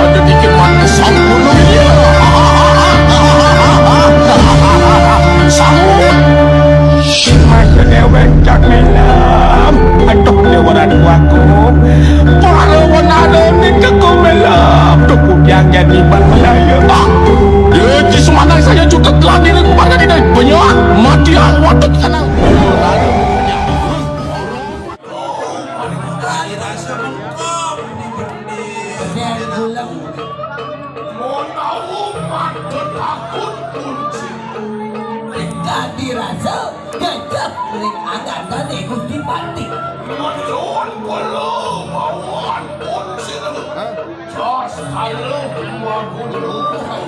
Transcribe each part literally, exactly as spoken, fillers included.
Ada dikit mati sambung. Sambung. Masa dewek cak melam. Aduh, lewaran waku. Para wanada ni keku melam. Tuku yang jadi ban Melayu. Ah, ya, di Sumatera saya juga telah diri kepada di banyak. Mati awak tu sana. Kadi rasa mengkop di bendil. Mun tau patut takut kunci. Kadi rasa gagap ring anggandane Gusti Patih. Mun belum awan kunci. Jos kalau magunduhan.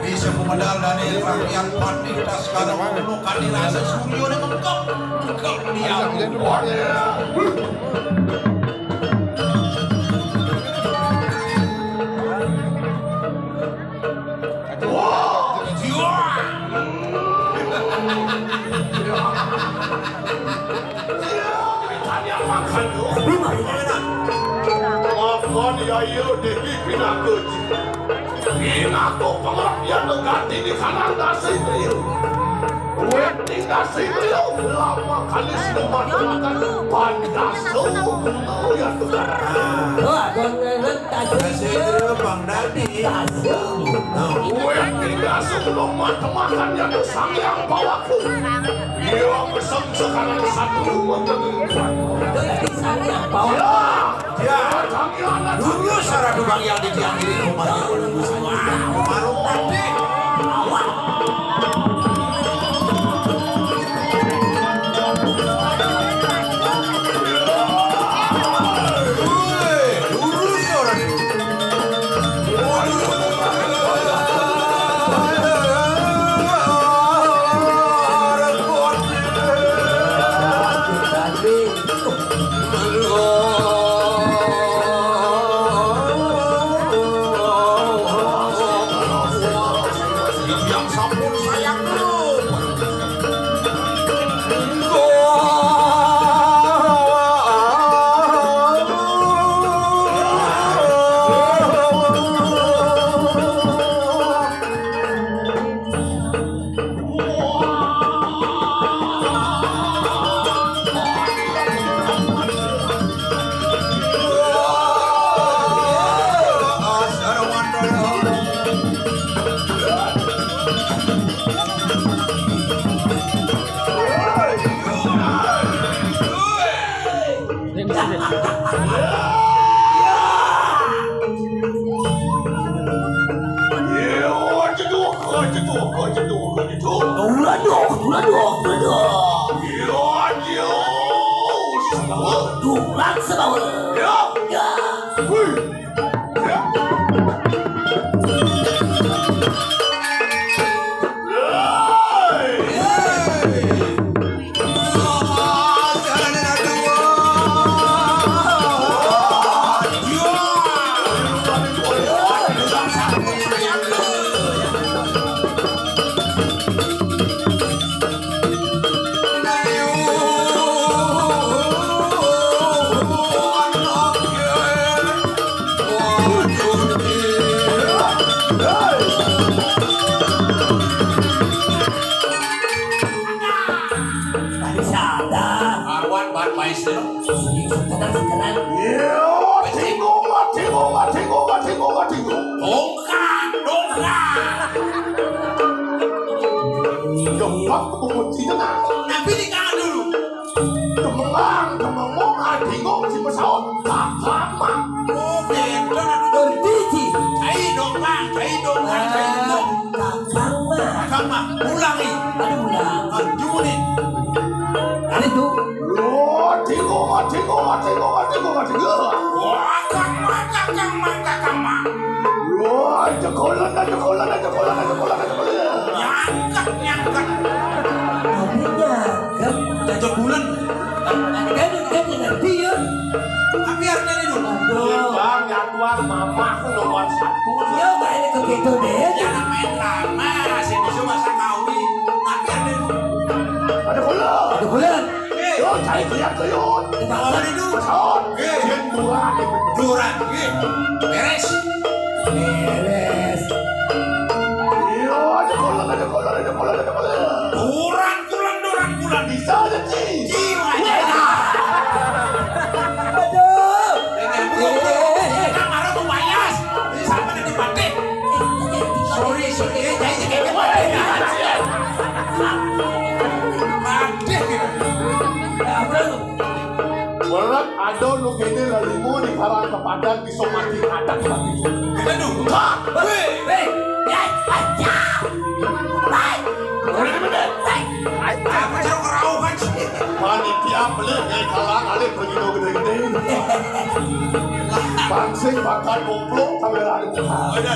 Bisa pemedal dane rakyat Patih tas kalau kuno kadi rasa suryo ne mengkep. Mengkep dia. Wah, jiwa. Tapi mari kita. Makan ya, iya, Dewi pinaka. Pinaka pengertian ganti di kanan nasi beliau. Wet di nasi beliau, lama kali sudah makan. Pandas tu, ya tu. Wah, kau ngelet tak sih? Nasi beliau, Bang Dadi. Wet di nasi belum makan, makan ya tu sang yang bawa ke. Iya, pesan sekarang satu rumah. Ya, ya. Dulu saradu bang yang di tiang ini rumah. Baru mati. Waduh, waduh, waduh. Durak sebawa. Ya. Ya. Wih. Ya. Hei. Tadi sadar. Arwan ban maestro. Sekarang, sekarang. Iya, tinggung, tinggung, tinggung, tinggung, tinggung. Dongkrak, dongkrak. Gempak kuncinya. Tapi di kanan dulu. Temengang, temengong, adingong, si pesawat. Kakak, Mak. Oh, beda, aduh. Berhenti, Ci. Cai dongkrak, cai dongkrak, cai dongkrak. Kakak, Mak. Kakak, Mak. Ulangi. Aduh, ulang. Lanjutin. Ada tu. Wah, tinggung, tinggung, tinggung, tinggung, tinggung. Wah, kakak, Mak, kakak, Mak, kakak, Mak. Wah, jekolan, jekolan, jekolan, jekolan, jekolan. Nyangkut, nyangkut. Tapi nyangkut. Jajak bulan. Kan, kan, kan, kan, dia. Tapi harus dari dulu. Aduh. Bang, jadwal mamaku nomor satu. Ya, Bang, ini ke Itu deh. Jangan main drama, sing bisa masa kawin. Nanti ada. Ada bulan. Ada bulan. Eh. Yo, cari kerja ke yo. Kita apa itu? Pesawat. Eh. Jangan bulan. Bulan. Eh. Beres. Beres. Yo, ada bulan, ada bulan, ada bulan, ada bulan. Bulan, bulan, bulan, bulan. Bisa aja, Ci. Ci, wajah. Aduh. Ini, ini, ini, ini, ini, marah tuh bias. Ini siapa nih, Patih? Sorry, sorry. Eh, jadi kayak Patih. Patih, gitu. Berat ado nu kene lalimu di karang kepadan bisa mati adat mati. Kita dulu. Hah? Weh, weh. Ya, ya, ya. Hai. Udah bener. Hai. Hai, apa cara kerauhan sih? Panitia beli kayak kalang alih pergi gede-gede. Pangsing bakal goblok sampai ada. Ada.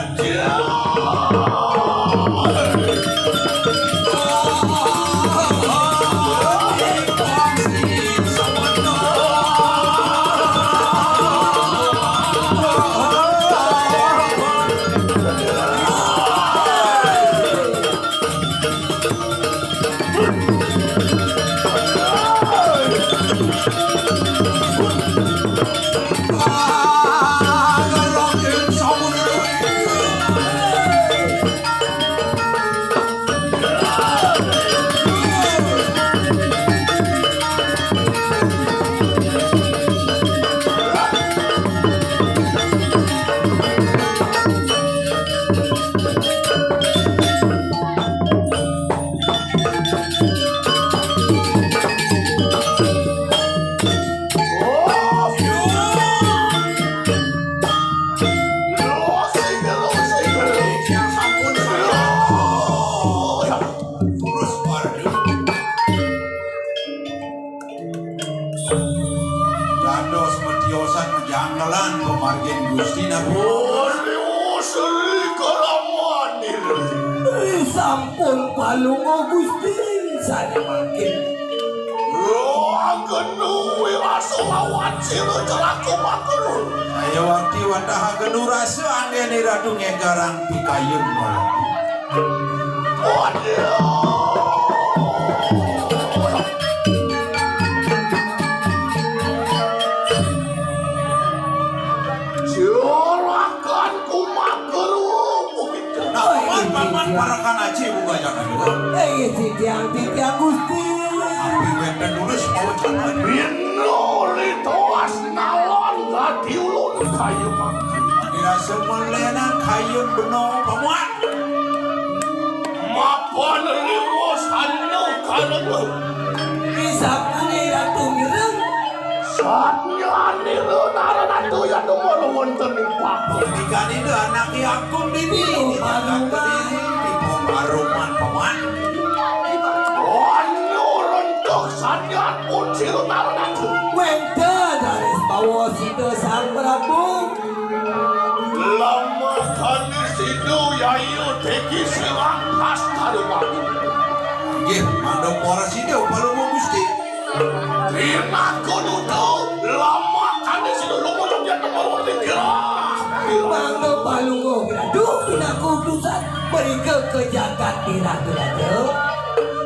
Dados metiosan majanggelan pamargin Gusti Nabi. Uli usri kalamuan ini. Sampun palunga Gusti, sané mangkin. Roh agenu wirasa lawan sira celaku makrul. Saya wakti watah agenu rasa anggene Ratu ngegarang pikayun. Waduh. Juragan kumageru. Nah, paman, paman, parakan aji buka jangan dua. Eh, titiang, titiang Gusti. Tapi wenten nulis mau jangan. Bino litoas nalon gati ulun kayu mangki. Dirasa melena kayu beno pemuat. Mapan liwos anu kalebur. Isapune Ratu Mireng. Satyanira narana toya nomor wonten ing paku. Dikani do anake aku dini. Dikani dini. Dipung aruman paman. Anu rentuk satya pun sira narana. Wenten raris bawa sida Sang Prabu. Lamakane sida yayu teki silang hasta rumaku. Nggih, mandhap para sida palungguh Gusti. Trinaku dudu lamakane sida lumulung yen nomor wonten kira. Mangga palungguh gradu pinaku utusan mrika ke jagat Tiragiraja.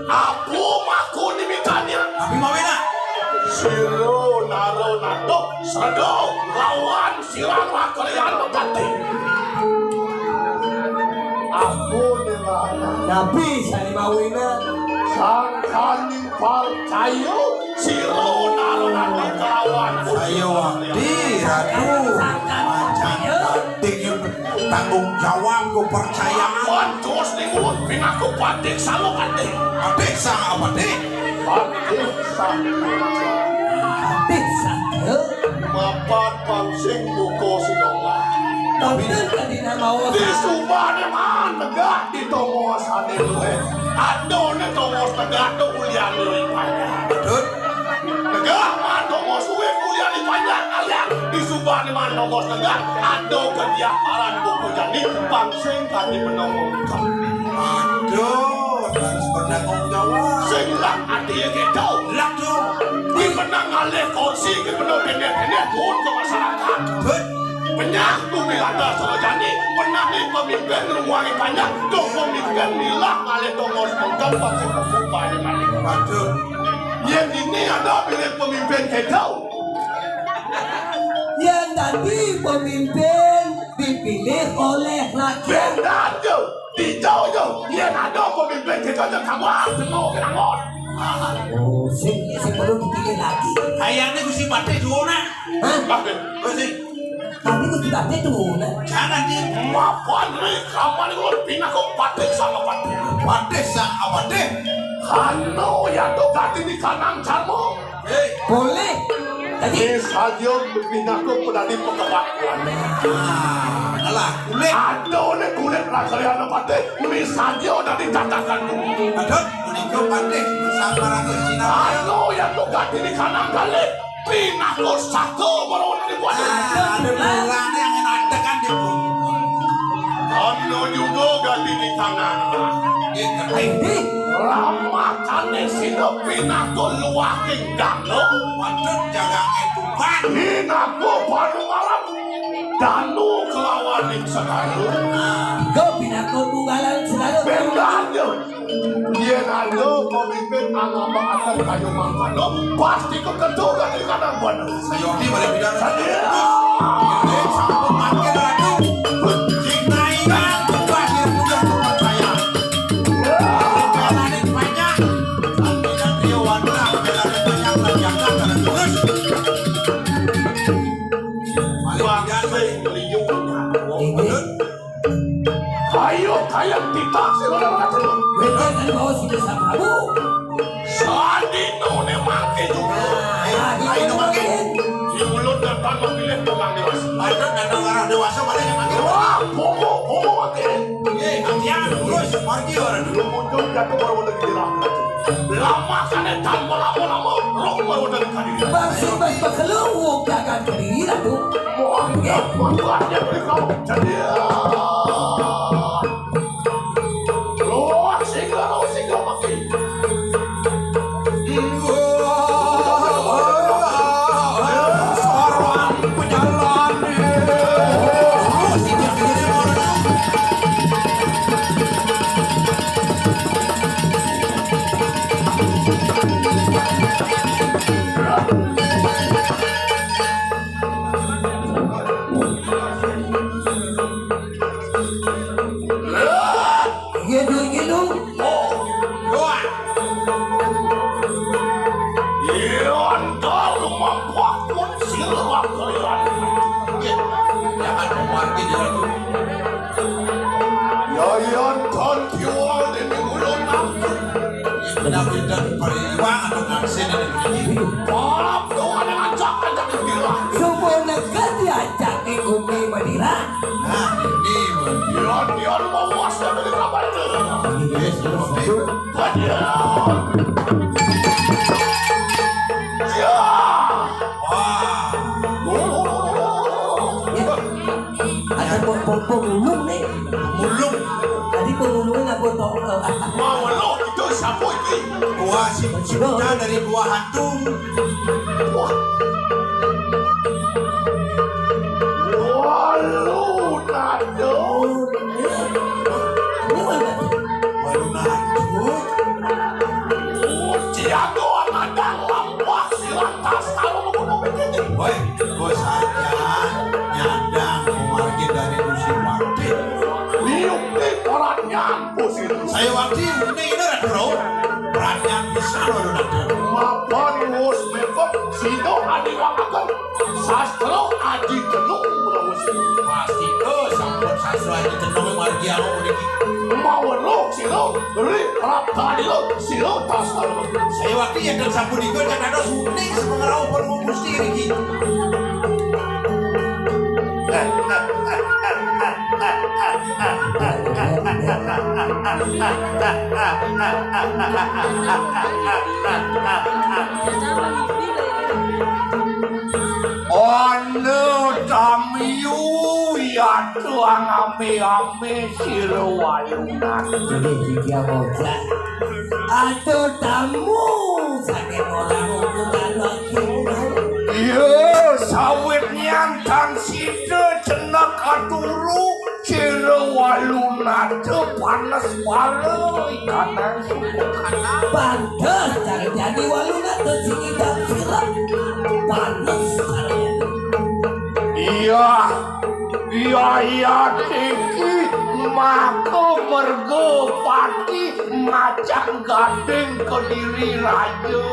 Aku maku nimitanya. Tapi mawena. Sira nara natuk sredo lawan Sirang lakrean pati. Aku nirana. Nabi sani mawina. Sangkaning parcaya sira narana kelawan. Saya wakti Ratu macan penting tanggung jawab kepercayaan. Pantos ning ulun pinaku patik sama patik. Patik sama patik. Patik sama. Patik sama. Mapan Pangsing buka sinongan. Tapi wonten kadina maos. Di subané maan negah di tongosane luwih. Adone tongos negah tu ulian luwih panjang. Betul. Negah maan tongos luwih ulian panjang. Alias di subané maan tongos negah. Ado kediaparan buku jani Pangsing kadi menongo. Aduh, harus bertanggung jawab. Sing lak ati ya gitu. Lak dong. Di menang alih kursi, di menang pendek-pendek, turun ke masyarakat. Betul. Penyah tu bilanda sarajani, menawi pemimpin luwari panjang, tu pemimpin milah ngalih tongos tongkam pasti kukuh bali malih. Waduh. Yén dini ada pilih pemimpin kéto. Yén dadi pemimpin dipilih oleh rakyat. Béda jo, dijau jo. Yén ada pemimpin kéto jo kabar, temu kenangon. Oh, sing, sing perlu dipilih lagi. Kayaknya Gusti Patih dulu, nak. Hah? Gusti. Tapi Gusti Patih tuh, nah. Jangan di mapan nih, kapan gue pindah ke Patih sama Patih. Patih sama Patih. Kano ya tuh Patih di kanan carmo. Hei. Boleh. Jadi ini saja pindah ke pedadi pekepakuan. Ah, alah, kulit. Ada oleh kulit rasanya Patih. Ini saja udah ditatakan. Aduh, menikah Patih sama Ratu Cina. Kano ya tuh Patih di kanan kali. Pinako saka marawa dibuat. Ah, ada bolane angin adegan di punggung. Ana juga gati di tangan. Nggih, ngerti. Ramakané sida pinako luwahing danu. Wadon jagange tuban. Pinako panumaran danu kelawaning segara. Go pinako tunggalan segara. Bendahnya. Yén ada pemimpin anggapake kaya mangkono, pasti keketurunan di kanan buana. Sayogi balik bidan. Sadia. Ini sampun mangkir ratu. Sing naingan tugas yang sudah kepercayaan. Belaning banyak. Sampai dia wadah, belaning banyak, dan jaga, dan terus. Balik bidan, balik. Ini. Ayo, kaya titah sing ora ngerti. Bener kan, Bos, itu sama Prabu. Sadino ne mangke juga. Nah, ayo mangke. Di mulut datang memilih tukang dewasa. Padahal datang arah dewasa, mana yang mangke? Wah, bobo, bobo mangke. Eh, hati-hati, terus, margi orang dulu. Muncul jatuh baru udah gila. Lama sana tanpa lama-lama, roh baru udah gila. Bangsa bas bakalo wong gagan kediri, Ratu. Mohon ya, mohon ya, beri kamu. Jadi, ya. Luar singgah, luar singgah, makin. Sarwan pejalan. Iya, Dul, iya, Dul. Iya, ntar lu mampu akun sih lu waktu ya. Jangan mati dia tuh. Ya, iya, ntar jual di minggu lu nanti. Benar-benar periwang atau ngansin ini. Malam tuh ada ngajak-ngajak gila. Semua negeri diajak di bumi Madura. Nah, ini, Bang. Dion, Dion, mau puas dan beli kabar itu. Yes, yes, yes. Banyak. Ya. Wah. Ya. Ada pom-, pom-, pemulung nih. Pemulung. Tadi pemulungnya aku tahu. Mau lo itu siapa ini? Gua si, si bocah dari gua hantu. Wah. Walu nado. Ini mana? Walu nado. Ujian doang ada lampah silantas kalau mau begini. Woi, bos aja nyandang pemargin dari musim waktu. Liuk di korannya. Saya waktu ini ini ora bro. Perhatian pisan lho, Raden. Mapan wus mepet sida adiwakaken sastra aji tenung Brawesi. Pasti to sampun sastra aji tenung margi awak puniki. Maweruh sira ri praptanira sira tasarung. Saya waktu yang dan sampun ikut kan ada syuting sepengerau perlu Gusti niki. Ana tamiu yatuang ame-ame sira wayunan. Jadi dia ngojak. Ada tamu saking orang untuk lagi. Ya, sawit nyantang sida cendak katuru, cira walu nata panes pala ikanang suku kanang. Pantes cara jadi walu nata sing idang sirep. Panes cara jadi. Iya, iya, iya, iki maka merga pati macan gading Kediri Raja.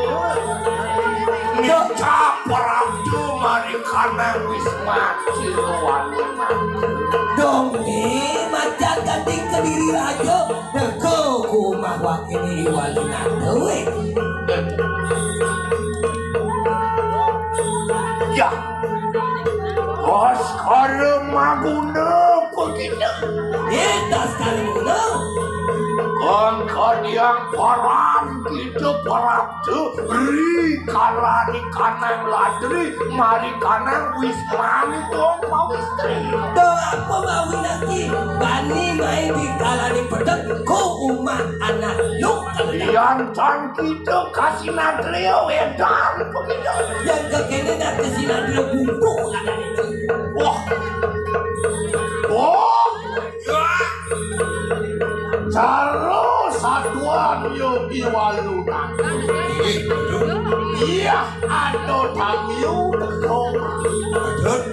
Nika prapta mari kanang wisma cira walu nata. Dong, eh, macan gading Kediri Raja, lega ku umah wakili walu nata, weh. Ya. Baskara maguna pagina. Eh, Baskara maguna. Kang kadiang paran kita parapta ri kalani kanang ladri mari kanang wismani tuang pawistri. Doa pemawi nasi bani mai di kalani pedek ko umat anak lu. Yantang kita kasih nadria wedan pagina. Yang kekene nak kasih nadria bumbu. Wah. Oh. Ya. Cara satuan yo iwalunan. Iya, ada tamiu teko.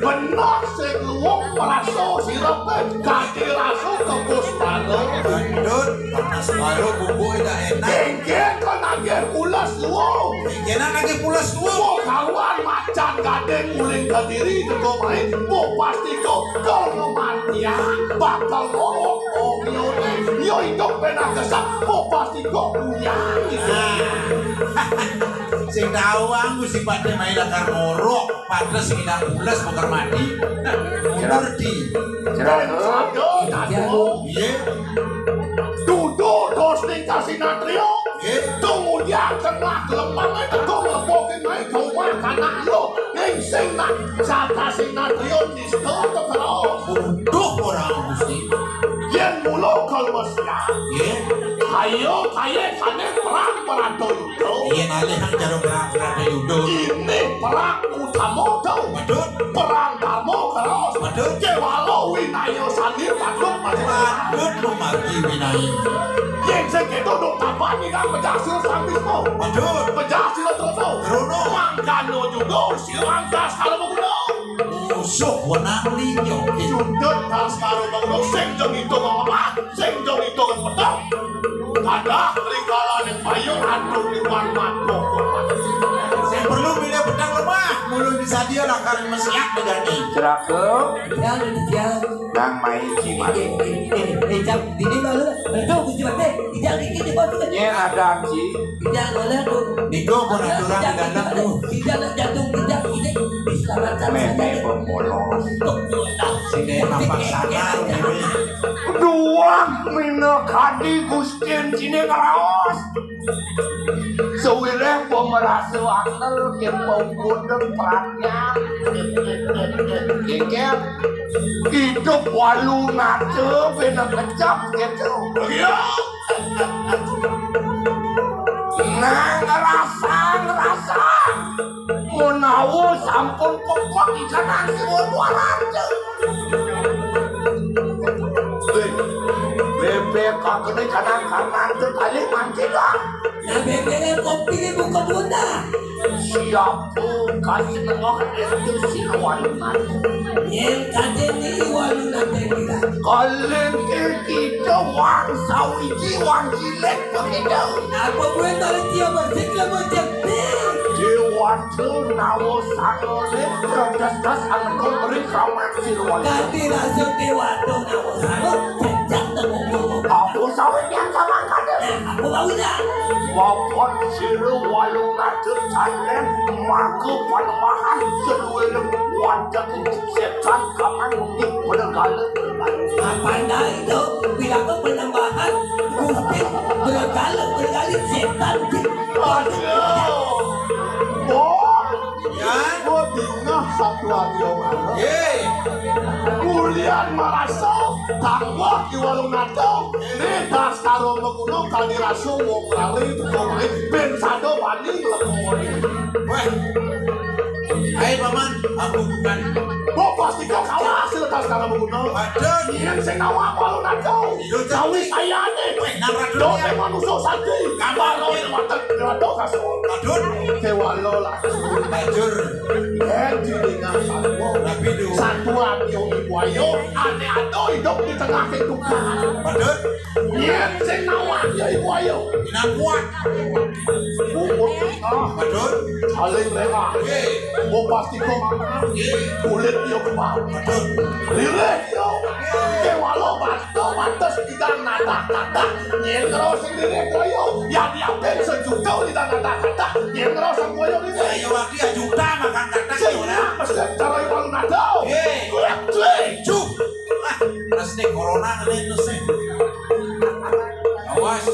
Benar sing luwung merasa sirepe dadi rasu kebus baru. Gendut, panas baru, bumbu enak-enak. Inggih, kok nagih pules luwung. Inggih, nagih pules luwung. Kok kawan macan gading uling Kediri teko mai, kok pasti kok kematian bakal ngorok. Oh, yo, yo, hidup pernah kesal, kok pasti kok punya. Nah. Sing tau aku sipate mai lakar ngorok, padahal sing ndak pules bakar mati. Nah, mundur di. Jeruk. Aduh, aduh. Iya. Duduk terus ning kasih natrio. Iya. Kemudian tengah lemah itu mlebu ke mai ke rumah anak lo. Ning sing nak jatah sing natrio. Duh, ora Gusti. Yen mula kal Mesya. Nggih. Ayo, kaye kane perang Bratayuda. Yen alih nang jero perang Bratayuda. Ini perang utama tau. Waduh. Perang Dharma Keros. Waduh. Kewala winaya sani patut. Waduh, lumargi winaya. Yen sing keto dok kapan ning pejah sira Sang Bisma. Waduh. Pejah sira Drona. Drona. Mangkana juga sira angkas kalau mengguno. Musuh wenang liya. Sundut Baskara Baguna sing jeng itu lemah, sing jeng itu pedang. Kadah rikala ning payu atur liwan mangkok. Sing perlu milih pedang lemah, mulu bisa dia lah karen mesiak degane. Celaka. Jangan, jangan. Nang mai jimat. Eh, eh, eh, eh, jam, dini malu. Betul, Gusti Patih. Tidak dikit di bawah. Nyen ada, Ci. Tidak boleh, Bu. Niku pun aturan di dalam, Bu. Tidak jatuh, tidak ini diselamatkan. Meme saja. Pembolos. Tuh, nah. Sini nampak sangar, Bu. Duang mina kadi Gustin sini ngeraos. Sewireh pemerasa angel ke pengkundang perannya. Kengkep. Hidup walu nata bina kecap gitu. Iya. Nah, ngerasa, ngerasa. Menawa sampun pepok ikan nasi walu aranja. Weh, bebek kakene kanan-kanan tu tali mancing lah. Nah, bebeknya kopi ni bukan bunda. Siapa kasih tengah itu si kawan mati. Yang tadi ni walu nanti bilang. Kalian kita wang sawiji wang cilik begitu. Apa gue tahu dia bersih ke macam ni? Dewata nawa sangalit, cerdas-cerdas anggo meri kramat siruan. Ganti rasa dewata nawa sangalit, jejak tengok. Apa sawitnya sama kade? Aku tahu dah. Wapan siru walu ngadep sanen, maka panembahan seluruh wadah setan kaman mungkin penegala. Pandai tu, bila kau penambahan, mungkin bergala, bergali setan. Aduh. Oh, ya, gua bingah satu hati orang. Ye. Kulian merasa tambah di warung nato. Ini Baskara Maguna kali rasa wong lali, wong lain. Ben sado wani, lemah. Weh. Hai paman, aku bukan. Bo, pasti kau kalah sih lepas kalau begitu. Aduh. Nyén sing nawak walu naco. Iya, Cak. Gawi sayane. Weh, nang racun. Yo, ya. Sing manusia sakti. Gampang. Walu lewat, lewat dosa, so. Aduh. Kewalo lah. Bajur. Eh, di dengan satwa. Tapi dulu. Satwa yo ibu ayo, ane ado hidup di tengah kehidupan. Aduh. Nyén sing nawak yo ibu ayo. Ina kuat. Bubut, ah. Aduh. Saling lewat. Oke. Bo, pasti kau makan. Kulit yo kebal. Aduh. Lirih yo. Kewalo bato batas tidak nada-nada. Nyén karo sing lirih koyo. Ya diapin sejuta tidak nada-nada. Nyén karo sang koyo ini. Ayo lagi ya juta makan kata. Sing ya, mesti cara yang malu nada. Oke. Kulit, cuy. Cuk. Ah, pasti corona ngene terus nih. Awas.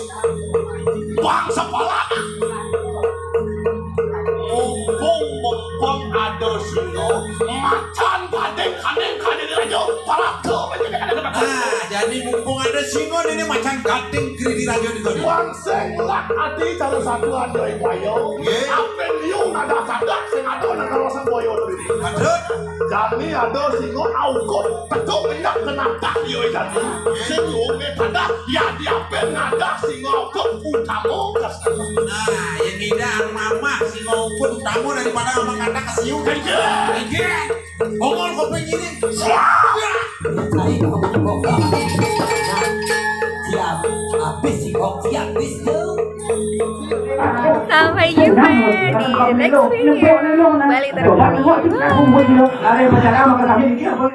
Bangsa pala. Mumpung, mumpung ada singa, macan gading, gading, gading aja, para tuh. Ah, jadi mumpung ada singa ini macan gading, gading aja di tadi. Bangsa ngelak hati cara satuan dari bayo. Nggih. Apa liu nada kata sing ada nang kawasan boyo tadi. Lanjut. Jani ada singa aukut, petuk minyak kena tak yo jani. Sing wonge pada ya diape ngadah singa aukut utama. Nah, yang ngidang mamah singa aukut utama daripada ngomong kata kesiu. Iya. Iya. Ngomong kuping ini. Siap. Siap. Habis sih kok siap bis tuh. Sampai jumpa di next video. Balik terus.